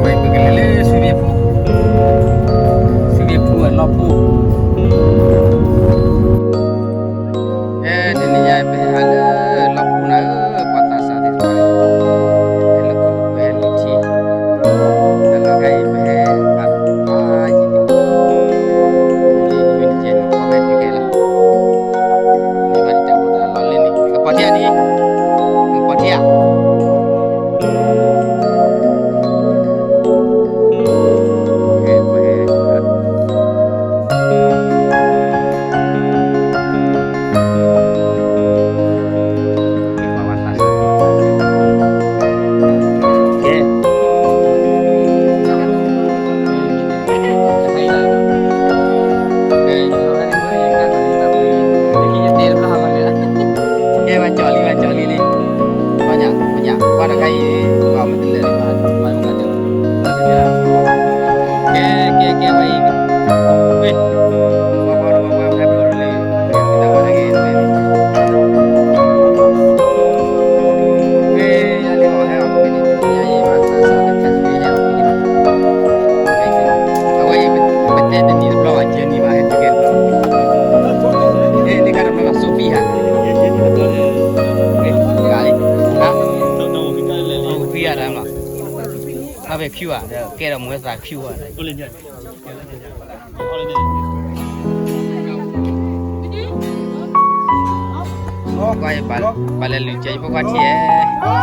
ဝဲပကလဲၤလၢ swimming pool, swimming pool အလီၢ်ပူၤ, တနံၤညါပဟဲဟးလၢလီၢ်ပူၤနၤဧၢ, ပှၤသးစၢ်သ့ၣ်တဖၣ်န့ၣ် ဟဲလၢပဟဲလူၤထံ, တၢ်လီၢ်ခဲအံၤပဟဲ အါယံၤန့ၣ် ယုၢ်နကဲန့ၣ် ပဟဲတုၤခဲလီၤ, န့ၢ်ဘၣ်တၢ်အိၣ်သးလီၤလၢန့ၣ် ကပီၤထံဧါန့ၣ်, ကပီၤထံဧါ. ကဲ ဘၣ်ကၠီလံ ဘၣ်ကၠီလံလံ, ပှၤညၣ် ပှၤညၣ် ပှၤတခါအံၤ ပှၤမတၤလဲၣ် ကဲ ကဲ ကဲ ဝဲအံၤ ဝ့ၢ် ပှၤ ပှၤ ပှၤ ပှၤ ပှၤ ပှၤ အဝဲအံၤ ပတဲတနံၤတဘျီဘၣ် ကဲနံၤဘၣ် ဟဲတုၤကဲတဘျီ, ဟဲန့ၣ်ကတဘျီဘၣ် Sophie ဧါ, တဂၤလံ, ဟါ, ဃံဂၤတၢ်မး, ဘၣ်ဖဲ Q ဧါ, ကဲဒီးမူဝဲသး Q ဧါ, ကွၢ် ပှၤလဲၤလုၢ်ကဲ ယဖိခွါထံၣ်ဧါ.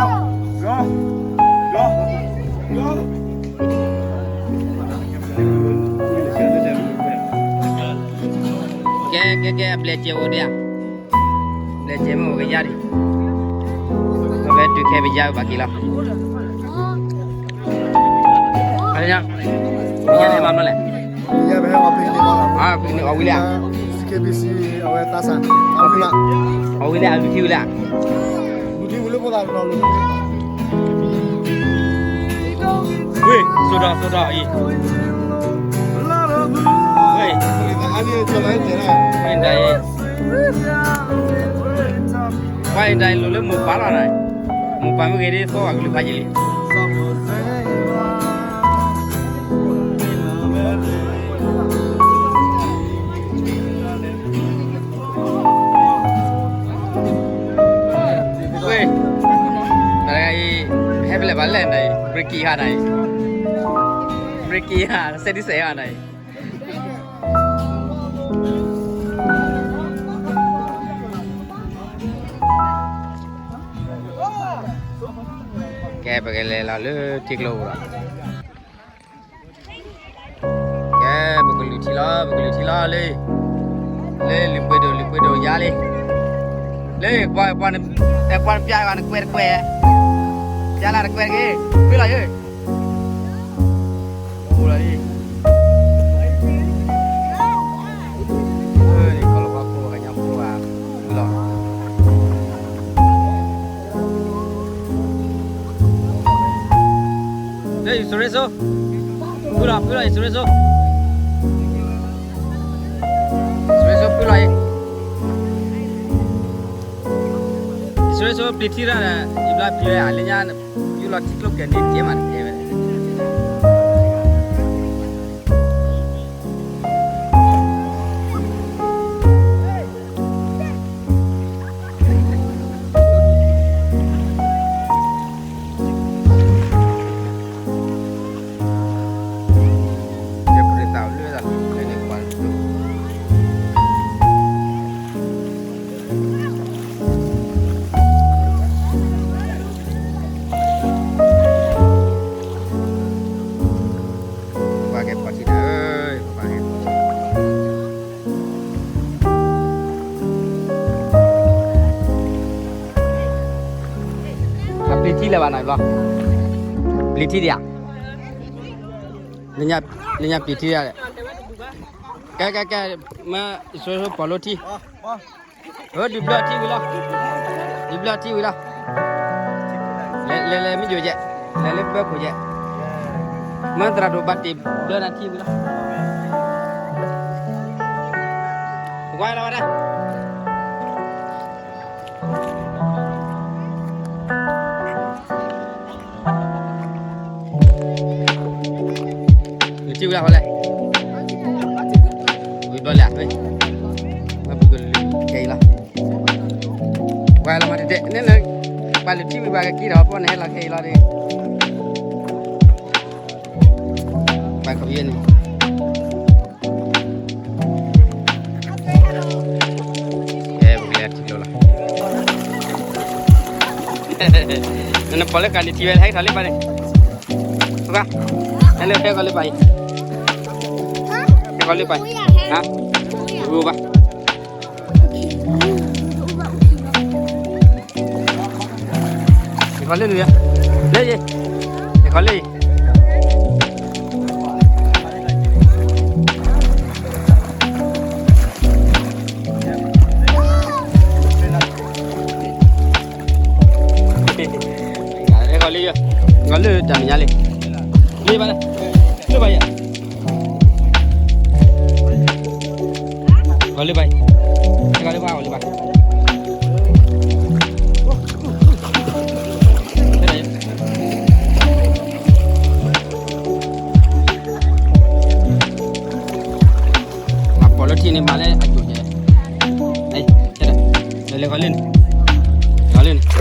ကဲ ကဲ ကဲ အဘျဲၣ်စဲးအိၣ်ဒံးဧါ, အဘျဲၣ်စဲးမ့ၢ်အိၣ်ကယါဒံး, အဝဲတုၤခဲပယါဝဲဘၣ်က့ၤလီၤ. အညါ, ညါန့ၣ်မၤမနုၤလဲၣ်, ညါပဟဲအီၤ picnic အီၤဝံၤလံဧါ, C K B C အဝဲသးစၢ်, အီၤဝံၤလံ အလူၤထံဝံၤလံဧါ, လူၤထံဝံၤလၢဖိသၣ်တနီၤလူၤ ဝ့ၢ် စိဒီး စိဒီးအံၤ, ဝ့ၢ် ဝဲဒၣ်အံၤ, ဝဲဒၣ်အံၤ လိၣ်လၢမိၢ်ပၢ်လီၤနၤ, မိၢ်ပၢ်မ့ၢ်ဂ့ၤဒ်သိးအကလုၢ်ဖးယံာ်လံ. ဝ့ၢ်, တဂၤအံၤ ဟဲဖဲလဲၣ်ဘၣ်လဲၣ်နၤအံၤ, ဘြ့းကံဟးနၤအံၤ, ဘြ့းကံဟး စဲဒ်စဲးဟးနၤအံၤ. ကဲ ပကလဲၤလီၤလၢထံကျိပူၤလီၤ. ကဲ ပကလုၢ်ထံလီၤ ပကလုၢ်ထံလီၤလၢ, လၢလုၢ်ပှ့ၤဒိၣ် လုၢ်ပှ့ၤဒိၣ်ယါလံ, လၢပှၤ ပှၤ ပှၤနပျဲဘၣ်နကွဲးတကွဲး, ပျဲလၢတကွဲးတဂ့ၤ, ဖုလီၤယၢ်, ဖုလီၤလံ, ကီၢ်လီၤပှၤဖိပှၤကညီဖိဘၣ်, ဖုလီၤ. လၢယစရိစိ, ဖုလီၤ ဖုလီၤ ယစရိစိ, ယစရိစိဖုလီၤအံၤ, ယစရိစိပျံၤထံရၣ်ဒီး ယဘျါဖံးဝဲအလၢညါ, ယူလီၤထံကျိကဲန့ၣ်ကဲမးန့ၣ်တဲဝဲ ပှၤကဲပှၤထံနၤဧၢ, ပျံၤထံလၢၤဘၣ်နၤဘျီ, ပျံၤထံဒံးဧါ, လၢညါပျံၤထံဒံး, ကဲ ကဲ ကဲ, မ့ၢ်ယဆိပီၣ်လိထံ, ဒုးဘျၢထံဝံၤလီၤ, ဒုးဘျၢထံဝံၤလီၤ. လဲၤလဲၤမ့ၢ်ယိၤယဲၢ်, လဲၤလၢဘၢခိၣ်ယဲၢ်, မၤသရၣ်ဒိၣ်ဘၣ်တ့ၢ်ဘျၢနၤထံဝံၤလီၤ, ဝါလီၤဝဲဒၣ်, နထံဝံၤလီၤလဲၣ်, ဝံၤဘျီလၢ်, ဝဲပကလုာ်ခဲအံၤလီၤ, ဝါလီၤမၤတတဲ, န့ၣ်လၢ ပှၤလုၢ်ထံဝံၤပှၤကက့ၤဒီး ပှၤန့ၣ်ဟဲလီၤခဲအံၤလီၤဒီး ပှၤကီၢ်ပယဲၢ်န့ၣ်, ကဲပကလဲၤထံကျိလီၤ, နပိာ်လၢကးန့ၣ်ထံဝဲ ဟဲကထီၣ်လၢပၢ်န့ၣ်, ပှၤ, ဟဲလၢဟဲကီးလၢပၢ်အံၤ, ဟဲကီးလၢပၢ်အံၤ, ဟါ, ဝံၤဘၣ် ယခီလၢနုၤ, လၢယ, ယခီလၢယ, ယခီလၢယ, ယခီလၢတၢ်မဲာ်ညါလံ, လၢဘၣ်လဲၣ်, လၢဘၣ်ယဲၢ် ဂီၤလၢဘၣ်, ဂီၤလၢဘၣ်, ဂီၤလၢဘၣ်, မၤပိာ်လၢထံန့ၣ် မၤလၢအယိာ်ယဲၢ်, လဲၤလဲၤဂီၤလၢန့ၣ်, ဂီၤလၢန့ၣ်,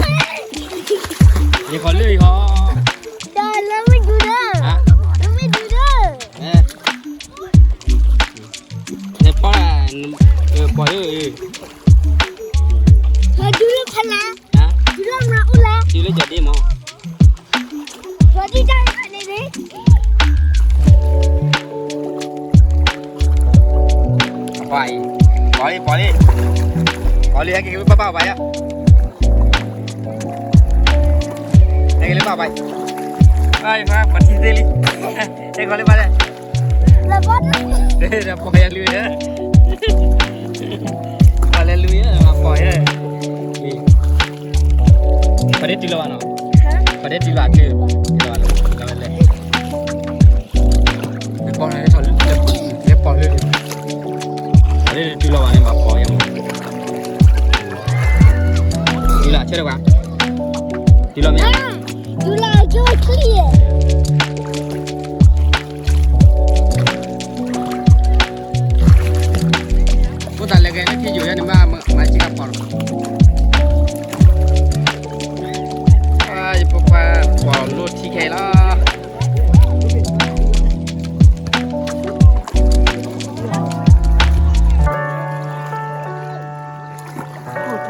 ယဂီၤလၢယဂီၤ, တၢ်လၢမ့ၢ်ဒူဒီး, လၢမ့ၢ်ဒူဒီး, လဲၤပီၢ်, ပီၢ်လၢ, ဟဲဒူလၢဖးလဲၣ်, ဒူလၢမၤအိၣ်လဲၣ်, ဒူလၢကၠီၤဒ့မး, ပီၢ်ဒံးတၢ်န့ၣ်န့ၣ်, ပီၢ်အံၤ, ပီၢ်လံ, ပီၢ်လံ, ပီၢ်လံ ဟဲက့ၤလၢဘၣ်ဘၣ်ဘၣ်ယါ ဟဲက့ၤလၢဘၣ်ဘၣ်, အံၤ ပှၤထံသ့လံ, ဟဲကီးလၢဘၣ်လဲၣ်, ဒီးပီၢ်ယါလွံၢ်, ပီၢ်လဲၤလွံၢ်, ပီၢ်ယါ, ပှၤဒ့တုၤလီၤဘၣ်နီၤ, ပှၤဒ့တုၤလီၤအတုၤ, တုၤလီၤဘၣ်လၢ, လဲၤပီၢ်လၢ, လဲၤပီၢ်လၢ, ပှၤဒ့တုၤလီၤဘၣ်န့ၣ် မၤပီၢ်ယါမး, တုၤလီၤဆဲးတကွၢ်, တုၤလီၤမ့ၢ်, တုၤလီၤကၠိချံ, အိၣ်သးလဲၤကဲလၢထံယိာ်ယါန့ၣ် မၤစ့ၢ်ကီးပီၢ်လီၤ, ယဖိခွါပီၢ်လိထံခဲအံၤလီၤ.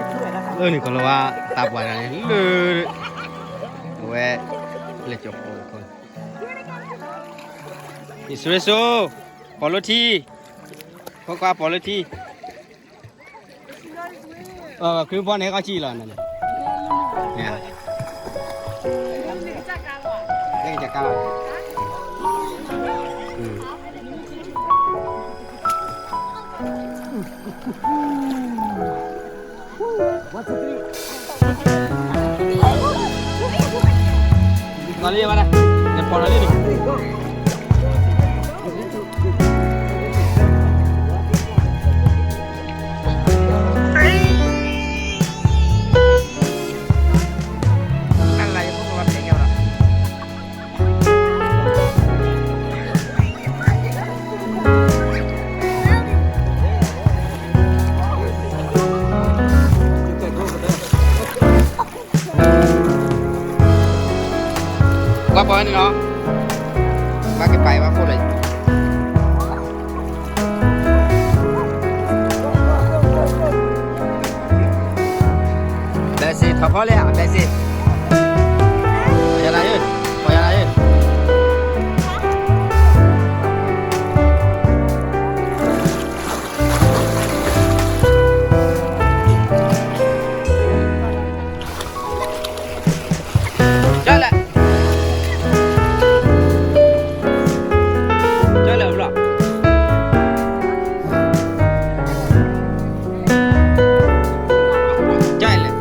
အၢၣ်န့ၣ် ကလီၤဝါ တၢ်ပှၤတဂၤန့ၣ် လၢ အဝဲ လဲၤကၠီၤဖိတခီ, ယဆိဆိ ပီၢ်လိထံ, ဖိခွါပီၢ်လိထံ, ခရံာ်ဖိန့ၣ် ဟဲကီၢ်ဆံၣ်လီၤန့ၣ်, လဲၤကစၢ်ကါလီၤ. ကွၢ်ပီၢ်န့ၣ်နီၤ, ဘၣ်က့ၤပာ်ဘၣ်ခိၣ်လၢ, ဘဲစ့ထီၣ်ဖီလဲၣ်, ဘဲစ့, ပီၢ်ယါလၢယ, ပီၢ်ယါလၢယ. ကၠီလဲၣ်, ကၠီလဲၣ်, ကၠီလဲၣ်.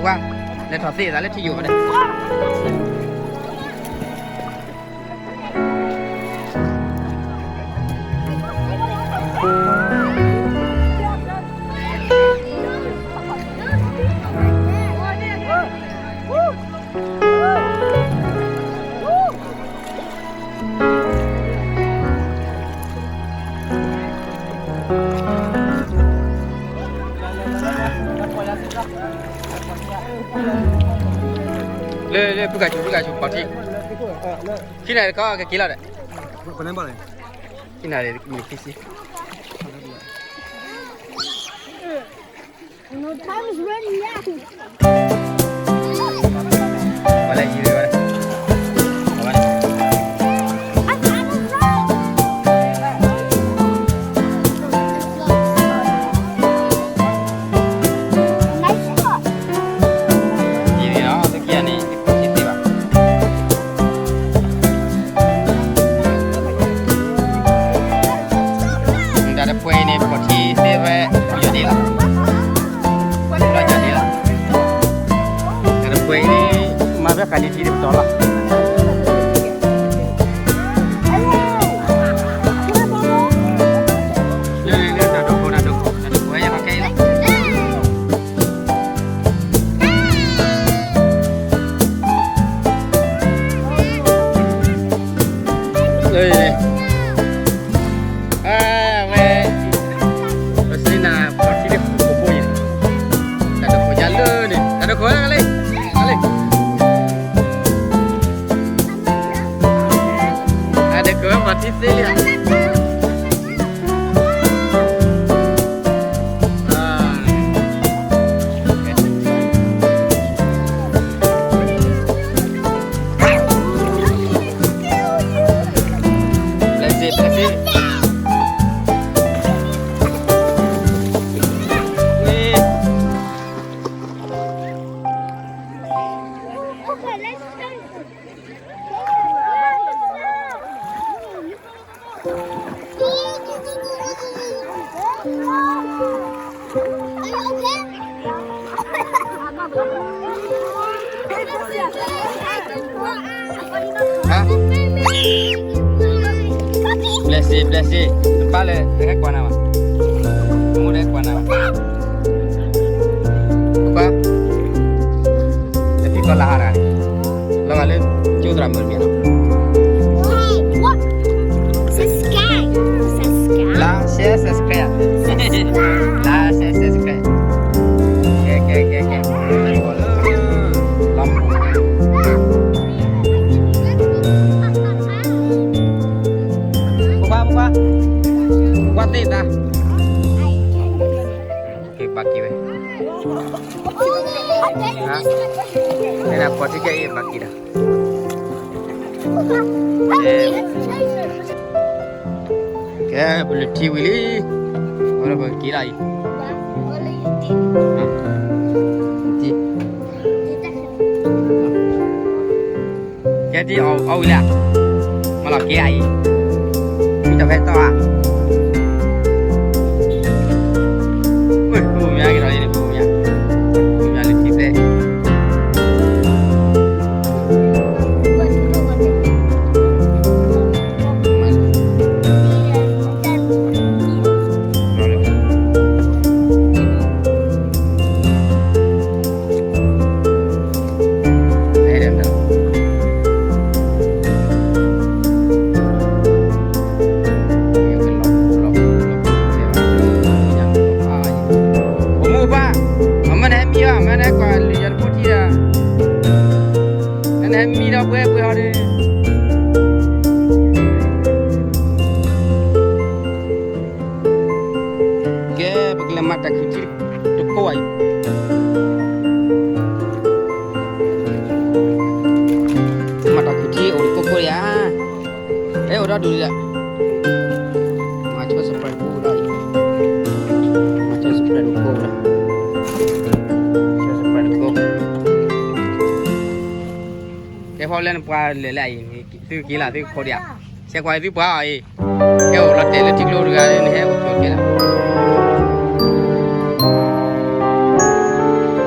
လဲၤထီၣ်သ့သးလၢထံယိာ်ဒီး လၢ လၢ ဖုကၤဆူၣ် ဖုကၤဆူၣ် ဖီၣ်ထံ ခံနၤတခီကက့ၤလီၤဒီး ခံနၤ မ့ၢ်ခံဆံ No, time is running out. ဝဲလဲၣ် ယံၤဝဲ Nice shot. ယံၤန့ၣ်လီၤ သုက့ၤန့ၣ် ယဖီၣ်ထံသ့ဘၣ် တၢ်တပှဲၤအံၤန့ၣ် ဖီၣ်ထံသ့ဝဲ ပယီၤဒ့လီၤ ပယီၤဒ့လီၤ တၢ်တပှဲၤအံၤန့ၣ် မၤဖဲဃာ်လံထံတပတီၢ်လီၤ လၢလၢလၢ တၢ်ဒိၣ်ခိၣ် တၢ်ဒိၣ်ခိၣ် တၢ်ဒိၣ်ခိၣ် ဟဲယၤဟီခဲအံၤလီၤ အဝဲ ပစံးနၤ ပှၤထံလၢခိၣ်ဘိအံၤန့ၣ် တၢ်ဒိၣ်ခိၣ်ယါလၢန့ၣ် တၢ်ဒိၣ်ခိၣ်လၢလံ လၢလံ တၢ်ဒိၣ်ခိၣ်ဝဲပှၤထံသ့လံဧါ Bless it, bless it. ဟါ bless it, bless it နပၢ်လၢ နဟဲကွၢ်နၤဘၣ် နမိၢ်လၢဟဲကွၢ်နၤဘၣ် ကွၢ် လၢဖံကီၢ်လၢဟါတဂၤန့ၣ် လီၤဂာ်လၢ ကၠိသရၣ်မုၣ်တမံၤလီၤ Subscribe, subscribe, like, share, subscribe, လါ share, subscribe လါ share, subscribe ကဲ ကဲ ကဲ ကဲ လီၤ ပကွၢ် ပကွၢ် ပကွၢ်သ့ၣ်သး ကဲ ဘၣ်က့ၤဝဲ ဟါ အဲၣ်ဒၣ်ဖီၣ်ထံကဲအံၤဘၣ်က့ၤဒီး ကဲ ပလုၢ်ထံဝံၤလံ အဝဲပက့ၤလီၤအံၤ ကဲ တံၢ်အီၣ်ဝံၤလံ မၤလီၤက့ၤအံၤ မ့ၢ်တဖဲတီၢ်ဧါ ဝ့ၢ် ကိးမၠါက့ၤဒီး ကိးမၠါ ကိးမၠါလၢထံသဲ ပမိၢ်ပၢ် အမ့ၢ်နဟဲမံဘၣ် မ့ၢ်နဟဲကွၢ်လုၢ်ယၤတဖိထံဒီး နဟဲမံဒီးပှဲၤပှဲၤဟီဒီး ကဲ ပကလဲၤမၤတၢ်ခုၣ်ထံတကိးအံၤ မၤတၢ်ခုၣ်ထံအိၣ်တကိးကိးယၤ အဲ အိၣ်ဒီဒူၣ်လံ မၤဆိ subscribe တကိးလီၤအံၤ မၤဆိ subscribe တကိးလီၤ subscribe တကိး ကဲ ဖီလၢနပှၤလဲၤလၢအံၤ သုက့ၤလၢသုကခိးဒံးဧါ ဆဲးကွၢ်သုပှၤအံၤ ကဲအိၣ်လီၤတဲာ်လၢထံကျိတဂၤလၢနဟဲအိၣ်ဆိးကဲလီၤ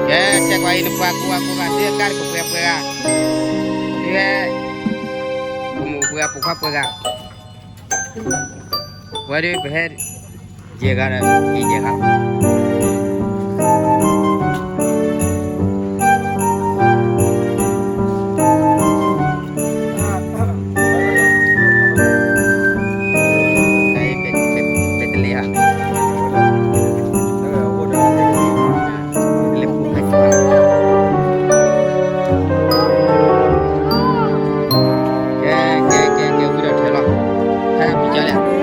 ကဲ ဆဲးကွၢ် နပှၤကိးဂၤကိးဂၤ သုကါတကပှဲၤပှဲၤဂၤ, သုဟဲ, ပမိၢ်ပှဲၤဂၤ ပိာ်ခွါပှဲၤဂၤ, ပှဲၤဒီးပဟဲ, ယဲၢ်ဂၤဒီး ယဲၢ်ဂၤ ပတလ့ဟါ, ကဲ ကဲ ကဲ ကဲ ဝံၤဒီးထဲလီၤ, ဟဲ ပကလဲၣ်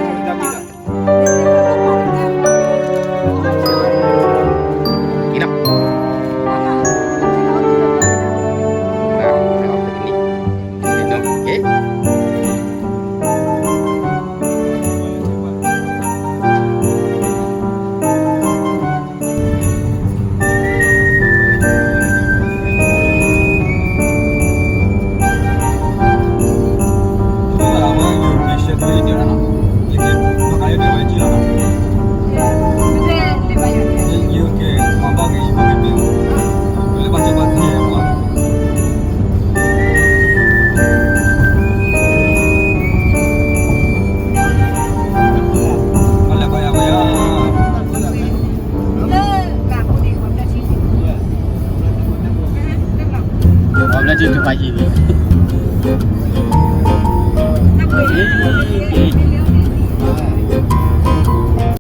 ကဲ,